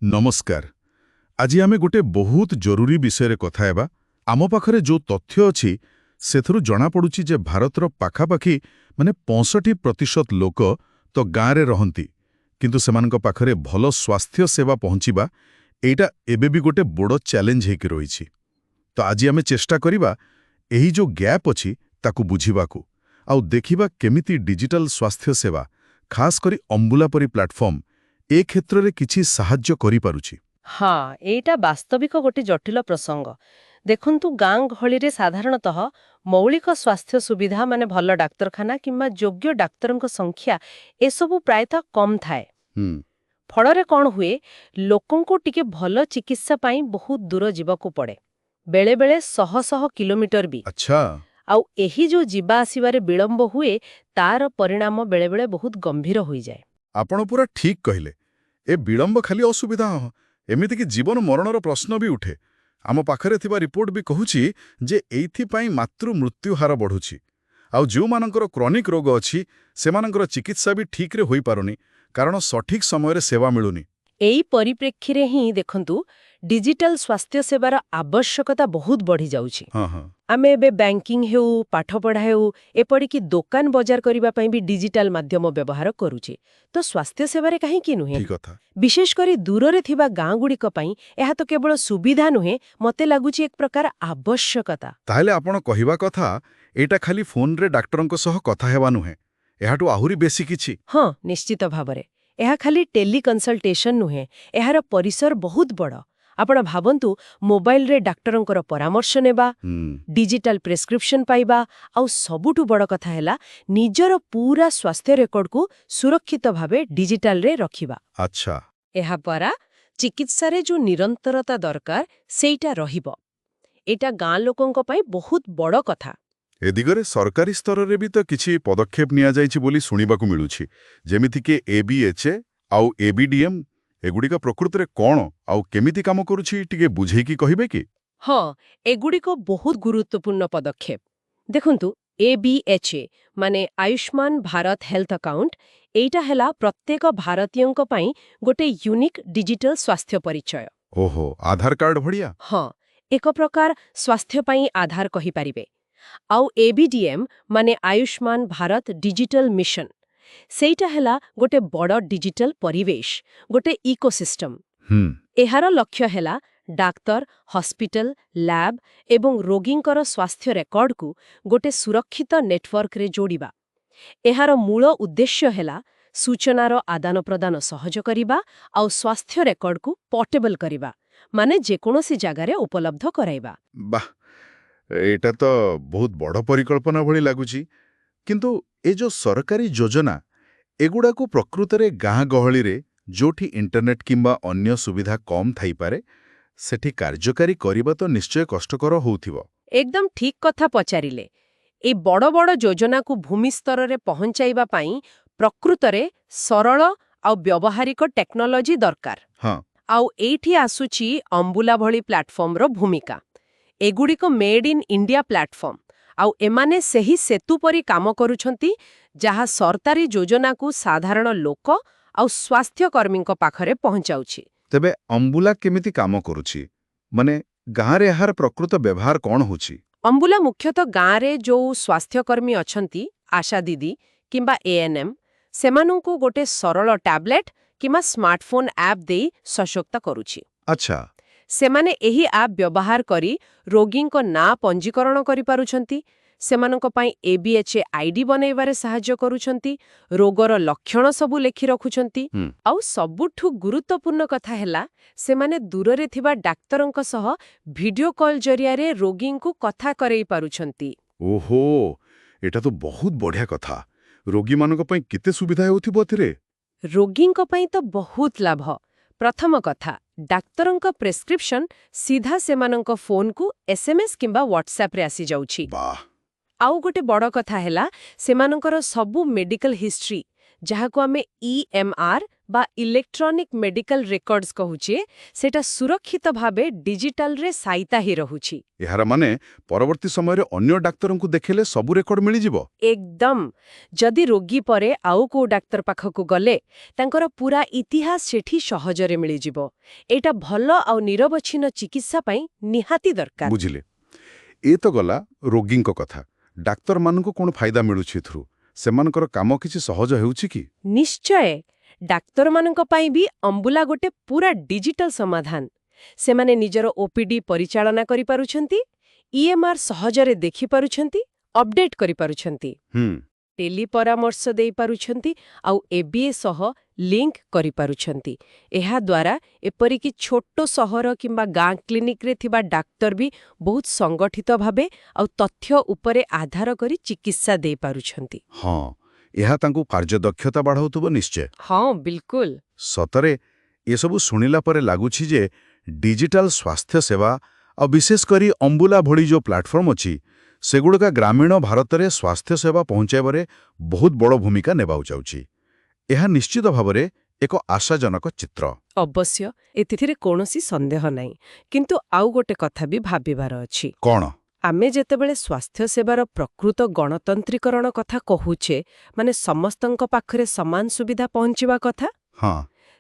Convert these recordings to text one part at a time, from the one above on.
ନମସ୍କାର। ଆଜି ଆମେ ଗୋଟେ ବହୁତ ଜରୁରୀ ବିଷୟରେ କଥା ହେବା। ଆମ ପାଖରେ ଯୋଉ ତଥ୍ୟ ଅଛି, ସେଥିରୁ ଜଣାପଡ଼ୁଛି ଯେ ଭାରତର ପାଖାପାଖି ମାନେ 65% ଲୋକ ତ ଗାଁରେ ରହନ୍ତି, କିନ୍ତୁ ସେମାନଙ୍କ ପାଖରେ ଭଲ ସ୍ୱାସ୍ଥ୍ୟ ସେବା ପହଞ୍ଚିବା, ଏଇଟା ଏବେ ବି ଗୋଟେ ବଡ଼ ଚ୍ୟାଲେଞ୍ଜ ହେଇକି ରହିଛି। ତ ଆଜି ଆମେ ଚେଷ୍ଟା କରିବା ଏହି ଯୋଉ ଗ୍ୟାପ୍ ଅଛି, ତାକୁ ବୁଝିବାକୁ ଆଉ ଦେଖିବା କେମିତି ଡିଜିଟାଲ ସ୍ୱାସ୍ଥ୍ୟ ସେବା, ଖାସ କରି ଅମ୍ବୁଲା ପରି ପ୍ଲାଟଫର୍ମ, ଏ କ୍ଷେତ୍ରରେ କିଛି ସାହାଯ୍ୟ କରିପାରୁଛି। ହଁ, ଏଇଟା ବାସ୍ତବିକ ଗୋଟେ ଜଟିଳ ପ୍ରସଙ୍ଗ। ଦେଖନ୍ତୁ, ଗାଁ ଗହଳିରେ ସାଧାରଣତଃ ମୌଳିକ ସ୍ୱାସ୍ଥ୍ୟ ସୁବିଧା, ମାନେ ଭଲ ଡାକ୍ତରଖାନା କିମ୍ବା ଯୋଗ୍ୟ ଡାକ୍ତରଙ୍କ ସଂଖ୍ୟା, ଏସବୁ ପ୍ରାୟତଃ କମ୍ ଥାଏ। ଫଳରେ କ'ଣ ହୁଏ, ଲୋକଙ୍କୁ ଟିକେ ଭଲ ଚିକିତ୍ସା ପାଇଁ ବହୁତ ଦୂର ଯିବାକୁ ପଡ଼େ, ବେଳେବେଳେ ଶହ ଶହ କିଲୋମିଟର ବି। ଆଉ ଏହି ଯୋଉ ଯିବା ଆସିବାରେ ବିଳମ୍ବ ହୁଏ, ତାର ପରିଣାମ ବେଳେବେଳେ ବହୁତ ଗମ୍ଭୀର ହୋଇଯାଏ। ଆପଣ ପୁରା ଠିକ୍ କହିଲେ। ଏ ବିଳମ୍ବ ଖାଲି ଅସୁବିଧା ହଁ, ଏମିତିକି ଜୀବନ ମରଣର ପ୍ରଶ୍ନ ବି ଉଠେ। ଆମ ପାଖରେ ଥିବା ରିପୋର୍ଟ ବି କହୁଛି ଯେ ଏଇଥିପାଇଁ ମାତୃ ମୃତ୍ୟୁ ହାର ବଢ଼ୁଛି। ଆଉ ଯେଉଁମାନଙ୍କର କ୍ରନିକ୍ ରୋଗ ଅଛି, ସେମାନଙ୍କର ଚିକିତ୍ସା ବି ଠିକ୍ରେ ହୋଇପାରୁନି, କାରଣ ସଠିକ୍ ସମୟରେ ସେବା ମିଳୁନି। ଏଇ ପରିପ୍ରେକ୍ଷୀରେ ହିଁ ଦେଖନ୍ତୁ, ଡିଜିଟାଲ ସ୍ୱାସ୍ଥ୍ୟ ସେବାର ଆବଶ୍ୟକତା ବହୁତ ବଢ଼ିଯାଉଛି। ହଁ ହଁ ଆମେ ଏବେ ବ୍ୟାଙ୍କିଂ ହେଉ, ପାଠପଢ଼ା ହେଉ, ଏପରିକି ଦୋକାନ ବଜାର କରିବା ପାଇଁ ବି ଡିଜିଟାଲ ମାଧ୍ୟମ ବ୍ୟବହାର କରୁଛେ। ତ ସ୍ୱାସ୍ଥ୍ୟ ସେବାରେ କାହିଁକି ନୁହେଁ? ଠିକ୍ କଥା। ବିଶେଷ କରି ଦୂରରେ ଥିବା ଗାଁଗୁଡ଼ିକ ପାଇଁ ଏହା ତ କେବଳ ସୁବିଧା ନୁହେଁ, ମତେ ଲାଗୁଛି ଏକ ପ୍ରକାର ଆବଶ୍ୟକତା। ତାହେଲେ ଆପଣ କହିବା କଥା, ଏଇଟା ଖାଲି ଫୋନରେ ଡାକ୍ତରଙ୍କ ସହ କଥା ହେବା ନୁହେଁ, ଏହାଠୁ ଆହୁରି ବେଶୀ କିଛି। ହଁ, ନିଶ୍ଚିତ ଭାବରେ। ଏହା ଖାଲି ଟେଲି କନସଲଟେସନ ନୁହେଁ, ଏହାର ପରିସର ବହୁତ ବଡ଼। ଆପଣ ଭାବନ୍ତୁ, ମୋବାଇଲରେ ଡାକ୍ତରଙ୍କର ପରାମର୍ଶ ନେବା, ଡିଜିଟାଲ ପ୍ରେସ୍କ୍ରିପସନ ପାଇବା, ଆଉ ସବୁଠୁ ବଡ଼ କଥା ହେଲା ନିଜର ପୁରା ସ୍ୱାସ୍ଥ୍ୟ ରେକର୍ଡକୁ ସୁରକ୍ଷିତ ଭାବେ ଡିଜିଟାଲରେ ରଖିବା। ଏହାଦ୍ୱାରା ଚିକିତ୍ସାରେ ଯୋଉ ନିରନ୍ତରତା ଦରକାର, ସେଇଟା ରହିବ। ଏଇଟା ଗାଁ ଲୋକଙ୍କ ପାଇଁ ବହୁତ ବଡ଼ କଥା। ଏ ଦିଗରେ ସରକାରୀ ସ୍ତରରେ ବି ତ କିଛି ପଦକ୍ଷେପ ନିଆଯାଇଛି ବୋଲି ଶୁଣିବାକୁ ମିଳୁଛି, ଯେମିତିକି ଏବିଏଚ୍ଏ ଆଉ ଏବିଡିଏମ୍। ଏଗୁଡ଼ିକ ପ୍ରକୃତରେ କ'ଣ ଆଉ କେମିତି କାମ କରୁଛି, ଟିକେ ବୁଝେଇକି କହିବେ କି? ହଁ, ଏଗୁଡ଼ିକ ବହୁତ ଗୁରୁତ୍ୱପୂର୍ଣ୍ଣ ପଦକ୍ଷେପ। ଦେଖନ୍ତୁ, ଏବିଏଚ୍ଏ ମାନେ ଆୟୁଷ୍ମାନ ଭାରତ ହେଲ୍ଥ ଆକାଉଣ୍ଟ। ଏଇଟା ହେଲା ପ୍ରତ୍ୟେକ ଭାରତୀୟଙ୍କ ପାଇଁ ଗୋଟେ ୟୁନିକ୍ ଡିଜିଟାଲ ସ୍ୱାସ୍ଥ୍ୟ ପରିଚୟ। ଓହୋ, ଆଧାର କାର୍ଡ ଭଳିଆ? ହଁ, ଏକ ପ୍ରକାର ସ୍ୱାସ୍ଥ୍ୟ ପାଇଁ ଆଧାର କହିପାରିବେ। ଆଉ ଏବିଡିଏମ୍ ମାନେ ଆୟୁଷ୍ମାନ ଭାରତ ଡିଜିଟାଲ ମିଶନ। ସେଇଟା ହେଲା ଗୋଟେ ବଡ଼ ଡିଜିଟାଲ ପରିବେଶ, ଗୋଟେ ଇକୋସିଷ୍ଟମ। ଏହାର ଲକ୍ଷ୍ୟ ହେଲା ଡାକ୍ତର, ହସ୍ପିଟାଲ, ଲ୍ୟାବ୍ ଏବଂ ରୋଗୀଙ୍କର ସ୍ୱାସ୍ଥ୍ୟ ରେକର୍ଡକୁ ଗୋଟେ ସୁରକ୍ଷିତ ନେଟୱାର୍କରେ ଯୋଡ଼ିବା। ଏହାର ମୂଳ ଉଦ୍ଦେଶ୍ୟ ହେଲା ସୂଚନାର ଆଦାନ ପ୍ରଦାନ ସହଜ କରିବା ଆଉ ସ୍ୱାସ୍ଥ୍ୟ ରେକର୍ଡକୁ ପୋର୍ଟେବଲ କରିବା, ମାନେ ଯେକୌଣସି ଜାଗାରେ ଉପଲବ୍ଧ କରାଇବା। ବାহ, ଏଇଟା ତ ବହୁତ ବଡ଼ ପରିକଳ୍ପନା ଭଳି ଲାଗୁଛି। କିନ୍ତୁ ଏ ଯୋଉ ସରକାରୀ ଯୋଜନା, ଏଗୁଡ଼ାକୁ ପ୍ରକୃତରେ ଗାଁ ଗହଳିରେ, ଯୋଉଠି ଇଣ୍ଟରନେଟ୍ କିମ୍ବା ଅନ୍ୟ ସୁବିଧା କମ୍ ଥାଇପାରେ, ସେଠି କାର୍ଯ୍ୟକାରୀ କରିବା ତ ନିଶ୍ଚୟ କଷ୍ଟକର ହେଉଥିବ। ଏକଦମ ଠିକ୍ କଥା ପଚାରିଲେ। ଏଇ ବଡ଼ ବଡ଼ ଯୋଜନାକୁ ଭୂମି ସ୍ତରରେ ପହଞ୍ଚାଇବା ପାଇଁ ପ୍ରକୃତରେ ସରଳ ଆଉ ବ୍ୟବହାରିକ ଟେକ୍ନୋଲୋଜି ଦରକାର। ଆଉ ଏଇଠି ଆସୁଛି ଅମ୍ବୁଲା ଭଳି ପ୍ଲାଟଫର୍ମର ଭୂମିକା। ଏଗୁଡ଼ିକ ମେଡ୍ ଇନ୍ ଇଣ୍ଡିଆ ପ୍ଲାଟଫର୍ମ, ଆଉ ଏମାନେ ସେହି ସେତୁ ପରି କାମ କରୁଛନ୍ତି ଯାହା ସରକାରୀ ଯୋଜନାକୁ ସାଧାରଣ ଲୋକ ଆଉ ସ୍ୱାସ୍ଥ୍ୟକର୍ମୀଙ୍କ ପାଖରେ ପହଞ୍ଚାଉଛି। ତେବେ ଅମ୍ବୁଲା କେମିତି କାମ କରୁଛି? ମାନେ ଗାଁରେ ଏହାର ପ୍ରକୃତ ବ୍ୟବହାର କ'ଣ ହେଉଛି? ଅମ୍ବୁଲା ମୁଖ୍ୟତଃ ଗାଁରେ ଯୋଉ ସ୍ୱାସ୍ଥ୍ୟକର୍ମୀ ଅଛନ୍ତି, ଆଶା ଦିଦି କିମ୍ବା ଏଏନ୍ଏମ୍, ସେମାନଙ୍କୁ ଗୋଟେ ସରଳ ଟ୍ୟାବଲେଟ୍ କିମ୍ବା ସ୍ମାର୍ଟଫୋନ୍ ଆପ୍ ଦେଇ ସଶକ୍ତ କରୁଛି। ସେମାନେ ଏହି ଆପ୍ ବ୍ୟବହାର କରି ରୋଗୀଙ୍କ ନାଁ ପଞ୍ଜୀକରଣ କରିପାରୁଛନ୍ତି, ସେମାନଙ୍କ ପାଇଁ ଏବିଏଚ୍ଏ ଆଇଡି ବନେଇବାରେ ସାହାଯ୍ୟ କରୁଛନ୍ତି, ରୋଗର ଲକ୍ଷଣ ସବୁ ଲେଖି ରଖୁଛନ୍ତି। ଆଉ ସବୁଠୁ ଗୁରୁତ୍ୱପୂର୍ଣ୍ଣ କଥା ହେଲା, ସେମାନେ ଦୂରରେ ଥିବା ଡାକ୍ତରଙ୍କ ସହ ଭିଡିଓ କଲ୍ ଜରିଆରେ ରୋଗୀଙ୍କୁ କଥା କରେଇ ପାରୁଛନ୍ତି। ଓହୋ, ଏଇଟା ତ ବହୁତ ବଢ଼ିଆ କଥା। ରୋଗୀମାନଙ୍କ ପାଇଁ କେତେ ସୁବିଧା ହେଉଥିବ ଏଥିରେ? ରୋଗୀଙ୍କ ପାଇଁ ତ ବହୁତ ଲାଭ। ପ୍ରଥମ କଥା, ଡାକ୍ତରଙ୍କ ପ୍ରେସ୍କ୍ରିପସନ ସିଧା ସେମାନଙ୍କ ଫୋନକୁ ଏସ୍ଏମ୍ଏସ୍ କିମ୍ବା ହ୍ୱାଟ୍ସଆପ୍ରେ ଆସିଯାଉଛି। ଆଉ ଗୋଟେ ବଡ଼ କଥା ହେଲା, ସେମାନଙ୍କର ସବୁ ମେଡିକାଲ ହିଷ୍ଟ୍ରି, ଯାହାକୁ ଆମେ ଇଏମ୍ଆର୍ ବା ଇଲେକ୍ଟ୍ରୋନିକ୍ ମେଡିକାଲ ରେକର୍ଡସ୍ କହୁଛେ, ସେଇଟା ସୁରକ୍ଷିତ ଭାବେ ଡିଜିଟାଲରେ ସାଇତା ହେଇ ରହୁଛି। ଏହାର ମାନେ ପରବର୍ତ୍ତୀ ସମୟରେ ଅନ୍ୟ ଡାକ୍ତରଙ୍କୁ ଦେଖେଇଲେ ସବୁ ରେକର୍ଡ ମିଳିଯିବ? ଏକଦମ। ଯଦି ରୋଗୀ ପରେ ଆଉ କୋଉ ଡାକ୍ତର ପାଖକୁ ଗଲେ, ତାଙ୍କର ପୁରା ଇତିହାସ ସେଠି ସହଜରେ ମିଳିଯିବ। ଏଇଟା ଭଲ ଆଉ ନିରବଚ୍ଛିନ୍ନ ଚିକିତ୍ସା ପାଇଁ ନିହାତି ଦରକାର। ବୁଝିଲି। ଏ ତ ଗଲା ରୋଗୀଙ୍କ କଥା। ଡାକ୍ତରମାନଙ୍କୁ କ'ଣ ଫାଇଦା ମିଳୁଛି ଏଥିରୁ? ସେମାନଙ୍କର କାମ କିଛି ସହଜ ହେଉଛି କି? ନିଶ୍ଚୟ। ଡାକ୍ତରମାନଙ୍କ ପାଇଁ ବି ଅମ୍ବୁଲା ଗୋଟେ ପୁରା ଡିଜିଟାଲ ସମାଧାନ। ସେମାନେ ନିଜର ଓପିଡି ପରିଚାଳନା କରିପାରୁଛନ୍ତି, ଇଏମ୍ଆର୍ ସହଜରେ ଦେଖିପାରୁଛନ୍ତି, ଅପଡେଟ୍ କରିପାରୁଛନ୍ତି, ଟେଲି ପରାମର୍ଶ ଦେଇପାରୁଛନ୍ତି ଆଉ ଏବିଏ ସହ ଲିଙ୍କ କରିପାରୁଛନ୍ତି। ଏହାଦ୍ୱାରା ଏପରିକି ଛୋଟ ସହର କିମ୍ବା ଗାଁ କ୍ଲିନିକରେ ଥିବା ଡାକ୍ତର ବି ବହୁତ ସଂଗଠିତ ଭାବେ ଆଉ ତଥ୍ୟ ଉପରେ ଆଧାର କରି ଚିକିତ୍ସା ଦେଇପାରୁଛନ୍ତି। ହଁ, ଏହା ତାଙ୍କୁ କାର୍ଯ୍ୟଦକ୍ଷତା ବଢ଼ାଉଥିବ ନିଶ୍ଚୟ। ହଁ, ବିଲକୁଲ। ସତରେ ଏସବୁ ଶୁଣିଲା ପରେ ଲାଗୁଛି ଯେ ଡିଜିଟାଲ ସ୍ୱାସ୍ଥ୍ୟ ସେବା ଆଉ ବିଶେଷ କରି ଅମ୍ବୁଲା ଭଳି ଯେଉଁ ପ୍ଲାଟଫର୍ମ ଅଛି, ସେଗୁଡ଼ାକ ଗ୍ରାମୀଣ ଭାରତରେ ସ୍ୱାସ୍ଥ୍ୟ ସେବା ପହଞ୍ଚାଇବାରେ ବହୁତ ବଡ଼ ଭୂମିକା ନେବାକୁ ଯାଉଛି। ଏହା ନିଶ୍ଚିତ ଭାବରେ ଏକ ଆଶାଜନକ ଚିତ୍ର। ଅବଶ୍ୟ, ଏଥିରେ କୌଣସି ସନ୍ଦେହ ନାହିଁ। କିନ୍ତୁ ଆଉ ଗୋଟେ କଥା ବି ଭାବିବାର ଅଛି। କ'ଣ? ଆମେ ଯେତେବେଳେ ସ୍ୱାସ୍ଥ୍ୟସେବାର ପ୍ରକୃତ ଗଣତନ୍ତ୍ରୀକରଣ କଥା କହୁଛେ, ମାନେ ସମସ୍ତଙ୍କ ପାଖରେ ସମାନ ସୁବିଧା ପହଞ୍ଚିବା କଥା,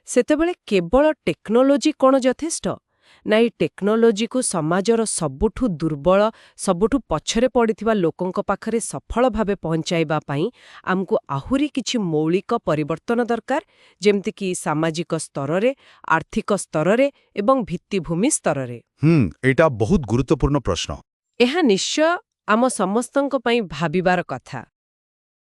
ସେତେବେଳେ କେବଳ ଟେକ୍ନୋଲୋଜି କ'ଣ ଯଥେଷ୍ଟ, ନା ଏଇ ଟେକ୍ନୋଲୋଜିକୁ ସମାଜର ସବୁଠୁ ଦୁର୍ବଳ, ସବୁଠୁ ପଛରେ ପଡ଼ିଥିବା ଲୋକଙ୍କ ପାଖରେ ସଫଳ ଭାବେ ପହଞ୍ଚାଇବା ପାଇଁ ଆମକୁ ଆହୁରି କିଛି ମୌଳିକ ପରିବର୍ତ୍ତନ ଦରକାର, ଯେମିତିକି ସାମାଜିକ ସ୍ତରରେ, ଆର୍ଥିକ ସ୍ତରରେ ଏବଂ ଭିତ୍ତିଭୂମି ସ୍ତରରେ? ଏଇଟା ବହୁତ ଗୁରୁତ୍ୱପୂର୍ଣ୍ଣ ପ୍ରଶ୍ନ। ଏହା ନିଶ୍ଚୟ ଆମ ସମସ୍ତଙ୍କ ପାଇଁ ଭାବିବାର କଥା।